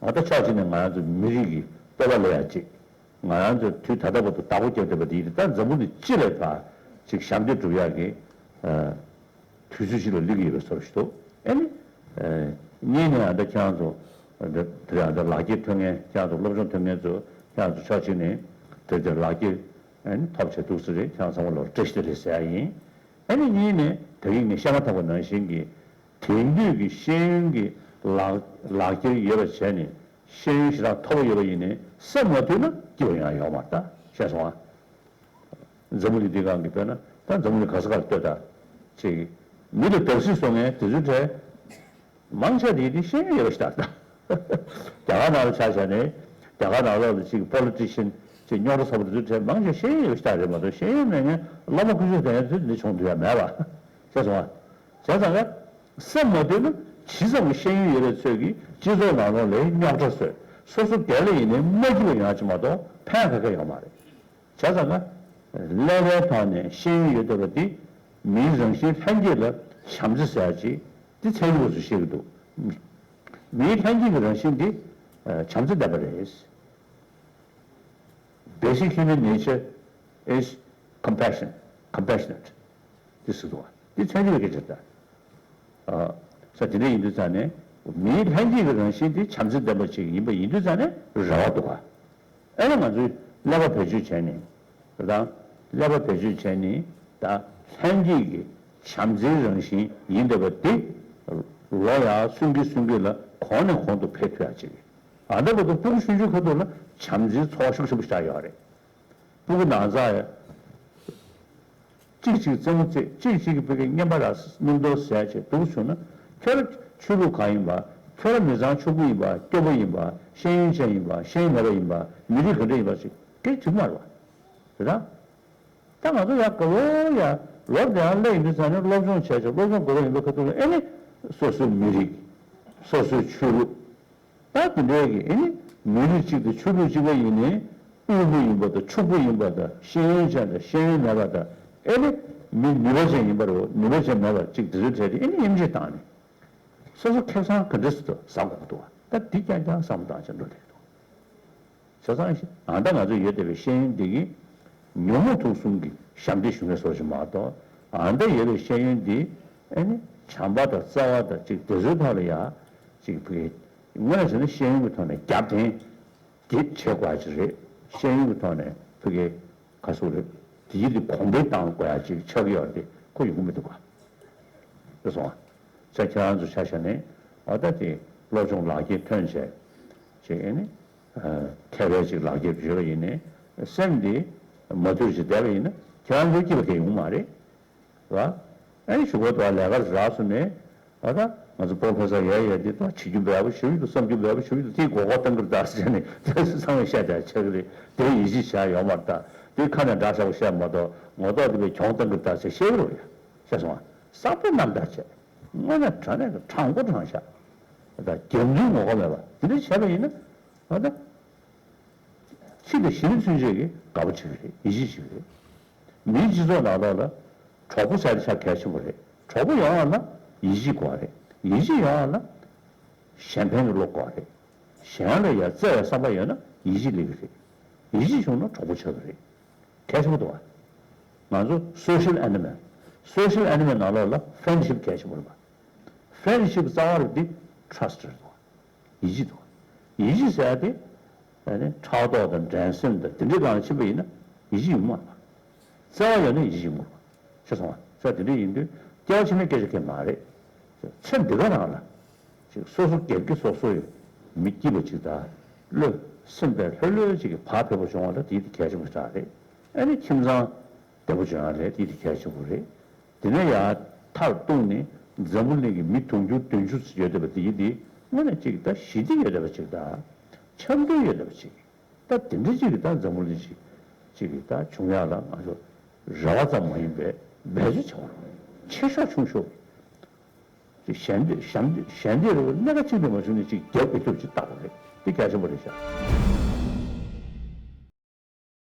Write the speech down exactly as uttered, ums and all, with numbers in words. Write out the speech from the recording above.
ང་ད་ཕྱོགས་གཅིག་ནས་ང་རང་ཚོ་མི་རིགས་ཀྱི་སྤོབས་པ་ལ་ཡ་གཅིག་ང་རང་ཚོ་དུས་ད་ལྟ་བར་དུ་བདག་པོ་རྒྱབ་བསྡད་པ་འདི་ཡིན། ད་འཛམ་བུ་གླིང་སྤྱི་ལ་ཕར་ཅིག་ཞབས་འདེགས་སྒྲུབ་ཡག་གི་ཨ་དུས་ཚོད་ཅིག་ལ་སླེབས་ཀྱི་ཡོད་པའི་བཟོ་འདྲ་ཞིག་འདུག་ཨ་ནི་ཨ་གཉིས་ནས་ཨ་ད་ཁྱེད་རང་ཚོ་ཨ་ད་དེ་རིང་ཨ་ད་ལག་འཁྱེར་ཐོན་མཁན། ཁྱེད་རང་ཚོ་སློབ་སྦྱོང་ཐོན་མཁན་ཚོ། ཁྱེད་རང་ཚོ་ཕྱོགས་གཅིག་ནས་དེ་དེ་ལག་འཁྱེར་ཨ་ནི་ཐོབ་བྱས་འདུག་ས་རེད། ཁྱེད་རང་ཚང་མ་ལ་བཀྲ་ཤིས་བདེ་ལེགས་ཟེར་ཡ་ཡིན། ཨ་ནི་གཉིས་ནས་ད་གིན་ངས་བཤད་མ་ཐག་པ་ནང་བཞིན་གྱི་དེང་དུས་ཀྱི་ཤེས་ཡོན་གྱི་ལག་ལག་འཁྱེར་ཡོད་པ་བྱས་ནས་ཤེས་ཡོན་ཞེ་དྲག་མཐོ་པོ་ཡོད་པ་ཡིན་ནའི་སེམས་མ་དུལ་ན་སྐྱིད་པ་ཡང་ཡོད་མ་རེད། ད་ཤེས་སོང་ཨ། འཛམ་བུ་གླིང་འདི་སྒང་གི་དཔེར་ན་ད་འཛམ་བུ་གླིང་ག་ས་གར་ལྟོས་ད་ཅིག་མི་ལ་བརྡབ་གསིག་བཟོ་མཁན་དེ་ཚོའི་གྲས་མང་ཆེ་དེ་དེ་ཤེས་ཡོན་ཡོད་པ་ཞིག་ད་ད། རྒྱ་གར་ནང་ལ་ཆ་བཞག་ནས་རྒྱ་གར་ནང་ལོགས་ལ་ཅིག་པོ་ལི་ཊི་ཤན་ཅིག་རྙོག་དྲ་ཚ་པོ་དེ་ཚོའི་གྲས་མང་ཆེ་ཤེས་ཡོན་ཡོད་པ་ཞིག་ད་རེད་མ་གཏོགས། ཤེས་ཡོན་མེད་མཁན་བླ་མ་དཀོན་མཆོག་དང་ཡང་དེ་འདྲ་བྱུང་ཐུབ་ཡ་མེད་པ་ཤེས་སོང་ཨ། བྱས་ཙང་ཀ་སེམས་མ་དུལ་ན་ཇི་ཙམ་གྱི་ཤེས་ཡོན་ཡོད་པའི་ཚོད་ཀྱིས་སྤྱི་ཚོགས་ནང་ལོགས་ལ་རྙོག་དྲ་བཟོས། སོ་སོ་བདེ་ལ་ཡིན་ནའི་མ་སྐྱིད་པ་ཡོང་ཡ་ཅིག་མ་གཏོགས་ཕན་ག་གེ་ཡོད་མ་རེད། བྱས་ཙང་ཀ་ཀླད་པའི་ཐོག་ནས་ཤེས་ཡོན་ཡོད་བསྡད་པ་འདི་མིའི་རང་བཞིན་ལྷན་སྐྱེས་ལ་བྱམས་བརྩེ་ཟེར་ཡ་ཅིག་འདི་ཚན་རིག་པ་ཚོས་བཤད་ཀྱི་འདུག་མིའི་ལྷན་སྐྱེས་ཀྱི་རང་བཞིན་འདི་བྱམས་བརྩེ་ལྡན་པ་རེད། Basic human nature is compassion, compassionate. འདི་ཟེར་འདུག་འདི་ཚན་རིག་པའི་སྐད་ཆ་རེད། ས་དེ་འདྲ་ཡིན་དུས་ཙང་ནས་མིའི་ལྷན་སྐྱེས་ཀྱི་རང་བཞིན་དེ་བྱམས་བརྩེ་ལྡན་པ་ཅིག་ཡིན་པ་ཡིན་དུས་ཙང་ནས་རེ་བ་འདུག་ག་ཨ་ནི་ང་ཚོས་ཀླད་པ་བེད་སྤྱོད་བྱས་ནས་དང་། ཀླད་པ་བེད་སྤྱོད་བྱས་ནས་ད་ལྷན་སྐྱེས་ཀྱི་བྱམས་བརྩེའི་རང་བཞིན་ཡིན་བསྡད་པ་དེ་ལོ་ཡར་སུན་གི་སུན་གི་ལ་གོང་ནས་གོང་དུ་འཕེལ་ཐུབ་ཡག་ཅིག་ཨ་ད་བར་དུ་སྤུ་གུ་ཆུང་ཆུང་ཁ་ཐུག་ལ་བྱམས་བརྩེའི་ཚོར་བ་ཤུགས་ཆེན་པོ་ཞིག་ཆགས་ཡོད་རེད། སྤུ་གུ་ནང་ཚགས་ཡ། གཅིག་གཅིག་རྩེད་མོ་རྩེ། གཅིག་གཅིག་གི་བུ་གའི་རྔན་པ་ར་སྙིང་དོར་ཟས་བྱས་འདུག་བྱུང་ན། ཁྱོད་ར་ཆོས་ལུགས་གང་ཡིན་པ། ཁྱོད་ར་མི་ཚང་ཕྱུག་པོ་ཡིན་པ། སྐྱོ་པོ་ཡིན་པ། ཤེས་ཡོན་ཅན་ཡིན་པ། ཤེས་ཡོན་མེད་པ་ཡིན་པ། མི་རིགས་ག་འདྲ་ཡིན་པ་ཞིག་སྐད་ཆ་དྲིས་མ་རེད་པ། རེད་ད། ད་ང་ཚོ་ཡ་དགའ་བོ་ཡ་ལོ་དེ་ཡང་སླེབས་ཡིན་དུས་ཙང་ནས་སློབ་སྦྱོང་བྱས་བྱས། སློབ་སྦྱོང་དགོས་པ་ཡིན་པའི་ཁ་ཐུག་ལ་ཨེ་ནི་སོ་སོའི་མི་རིགས། སོ་སོའི་ཆོས་ལུགས། ད་དེ་འདྲའི་གི་ཨེ་ནི་མི་རིགས་གཅིག་དང་ཆོས་ལུགས་གཅིག་པ་ཡིན་ནའི་དབུལ་པོ་ཡིན་པ་དང་ཕྱུག་པོ་ཡིན་པ་དང་། ཤེས་ཡོན་ཅན་དང་ཤེས་ཡོན་མེད་པ་དང་། ཨེ་ནི་མི་ནུས་པ་ཅན་ཡིན་པ་རེད། ནུས་པ་ཅན་མེད་པ་གཅིག་དེ་ཚོའི་གྲས་དེ་ཨེ་ནི་དབྱེ་འབྱེད་བཏང་ནས་སོ་སོ་ཁེ་བཟང་ག་འདྲ་སེ་ཟ་དགོས་ཀྱི་འདུག་བ། ད་འདི་རྐྱང་རྐྱང་བསམ་བློ་བཏང་བྱས་འགྲོ་ལེ་འདུག་བྱས་ཙང་ཨ་ད་ང་ཚོ་ཡོད་བསྡད་པའི་ཤེས་ཡོན་འདི་གིས་ཉོན་མོངས་དུག་གསུམ་གྱི་ཞབས་འདེགས་ཞུ་མཁན་བཟོ་ཞིག་མ་གཏོགས། ཨ་ད་ཡོད་པའི་ཤེས་ཡོན་འདི་ཨེ་ནི་བྱམས་པ་དང་བརྩེ་བ་དང་གཅིག་དེ་ཚོའི་ཐོག་ལ་ཡ་གཅིག་ཕ་གི་དངོས་གནས་བྱས་ན་ཤེས་ཡོན་གྱི་ཐོག་ནས་རྒྱབ་རྟེན་འདི་བྱེད་དགོས་ཡ་ཅིག་རེད། ཤེས་ཡོན་གྱི་ཐོག་ནས་ཕ་གི་ག་ཟེར་རེད། དེ་ཡི་དེ་གོང་འཕེལ་བཏང་དགོས་ཡ་ཅིག་ཆགས་ཀྱི་ཡོད་རེད། དེ་ཁོ་ཡོང་གི་མི་འདུག་ག་རེད་སོང་ཨ། ས་ཁྱེད་རང་ཚོ་ཆ་བཞག་ནས་ཨ་ད་དེ་སློབ་སྦྱོང་ལག་འཁྱེར་ཐོན་བྱས་བྱས་ཨེ་ནི་མཁས་པའི་ཅིག་ལག་འཁྱེར་བརྗོད་པ་ཡིན་ནའི་སེམས་འདི་མ་དུལ་ཅིག་བསྡད་པ་ཡིན་ན་ཁྱེད་རང་ཚོའི་སྐྱིད་པ་གང་ཡང་ཡོང་མ་རེད། ར། ཨེ་ནི་གཞུག་གུ་དུ་ལས་ཀ་རག་སོང་ནས་ཨ་ད་ང་ཚོ་པོ་ཕེ་སར་ཡག་ཡག་འདི་ད་བྱེད་རྒྱུ་འབེལ་པོ་ཞིག་འདུག་བསམ་རྒྱུ་འབེལ་པོ་ཞིག་འདུག་དེའི་མགོ་སྐོར་གཏོང་གི་རེད་ད་ཟེར་ནས་དེ་ཚོ་ཚང་མས་བཤད་བསྡད་ཆགས་ཀྱི་རེད། དེ་ཡིད་ཆེས་བྱས་ཡོད་མ་རེད་ད། དེ་ཁ་ནས་འདྲ་ཆགས་པོ་བཤད་མ་གཏོགས་ངོ་ཐོག་དེ་བས་གྱོང་གཏོང་གི་རེད་ད་ཟེར་བཤད་ཀྱི་རེད་ཡ། བཤད་སོང་ང་། བསགས་པའི་རྣམ་ཐར་བྱས། དངོས་གནས་དྲང་གནས་ཀྱི་དྲང་པོ་དྲང་བཞག་ད་རྒྱབ་མདུན་ངོ་ལྐོག་མེད་པ་དེ་འདྲ་བྱས་པ་ཡིན་ན་ཨ་ད། ཕྱི་དང་གཞན་ཚུན་ཆད་ཀྱི་དགའ་པོ་བྱེད་ཀྱི་རེད། ཡིད་ཆེས་བྱེད་ཀྱི་རེད། མིའི་སྤྱི་ཚོགས་ནང་ལོགས་ལ་གྲོགས་པོ་ཟེར་ཡ་དེ་ཆ་གལ་ཆེན་པོ་རེད། གྲོགས་པོ་ཡོང་བ་ན་ཡིད་ཆེས་དགོས་པ་རེད། ཡིད་ཆེས་ཡོང་བ་ན་གཞན་ཕན་གྱི་བློ་དགོས་པ་རེད། གཞན་ལ་ཡ་བརྩེ་བའི་བསམ་པ་ཡོད་ན་ཡིད་ཆེས་སླེབས་ཀྱི་རེད། ཡིད་ཆེས་བྱུང་ན་གྲོགས་པོ་ཆགས་ཀྱི་རེད། གལ་ཆེན་པོ་འདུག་བ། ང་ཚོ་social animal། social animal་ནང་ལོགས་ལ་friendship་གལ་ཆེན་པོ་རེད་པ། friendship་རྩ་བ་རུ་འདི་trust་རེད་འདུག་བ། ཡིད་ཆེས་འདུག་བ། ཡིད་ཆེས་ཟེར་ཡ་དེ་ཨ་ནི་ཕྲག་དོག་དང་འགྲན་སེམས་དང་དེ་འདྲའི་སྒང་ཕྱིན་པ་ཡིན་ན་ཡིད་ཆེས་ཡོང་མ་རེད་པ། བརྩེ་བ་ཡོད་ན་ཡིད་ཆེས་ཡོང་གི་རེད་པ། ཤེས་སོང་བ། ས་དེ་འདྲ་ཡིན་དུས་སྐྱེ་བ་ཕྱི་མའི་སྐད་ཆ་གང་ཡང་མ་རེད། ཚེ་འདི་ག་རང་ལ་ཅིག་སོ་སོ་སྒེར་གྱི་སོ་སོ་ཡི་མི་སྐྱིད་པ་ཅིག་དང་བློ་སེམས་པའི་ལྷོད་ལྷོད་ཅིག་གི་བག་ཕེབས་པོ་བྱུང་བ་ལ་དེ་དེ་གལ་ཆེན་པོ་ཞེ་དྲག་རེད། ཨ་ནི་ཁྱིམ་ཚང་བདེ་པོ་བྱུང་ཡ་རེད། དེ་དེ་གལ་ཆེན་པོ་རེད། དེ་ནས་ཡང་མཐར་གཏུགས་ནས་འཛམ་བུ་གླིང་གི་མི་དུང་ཕྱུར་བདུན་ཅུ་ཙམ་ཡོད་བསྡད་པ་དེ་དེ་དངོས་གནས་ཅིག་ད་ཞི་བདེ་ཡོད་བསྡད་པ་ཅིག་དང་འཆམ་མཐུན་ཡོད་བསྡད་པ་ཅིག་ད་དེ་འདྲ་ཅིག་གི་ད་འཛམ་བུ་གླིང་ཅིག་ཅིག་གི་ད་བྱུང་ཡག་ལ་ང་ཚོ་རེ་བ་ཙམ་མ་ཡིན་པའི་འབད་རྩོལ་བྱེད་དགོས། ཆེ་ཤོས་ཆུང་ཤོས་ཅིག་ཞལ་འདེབས་ཞལ་འདེབས་ཞལ་འདེབས་རེ་བ་སྣེ་ཁ་གཅིག་ནས་མ་བྱུང་ནས་ཅིག་རྒྱབ་ཀྱི་ཐུབ་ཅིག་བཏགས་པ་རེད། དེ་གལ་ཆེན་པོ་རེད་ཤག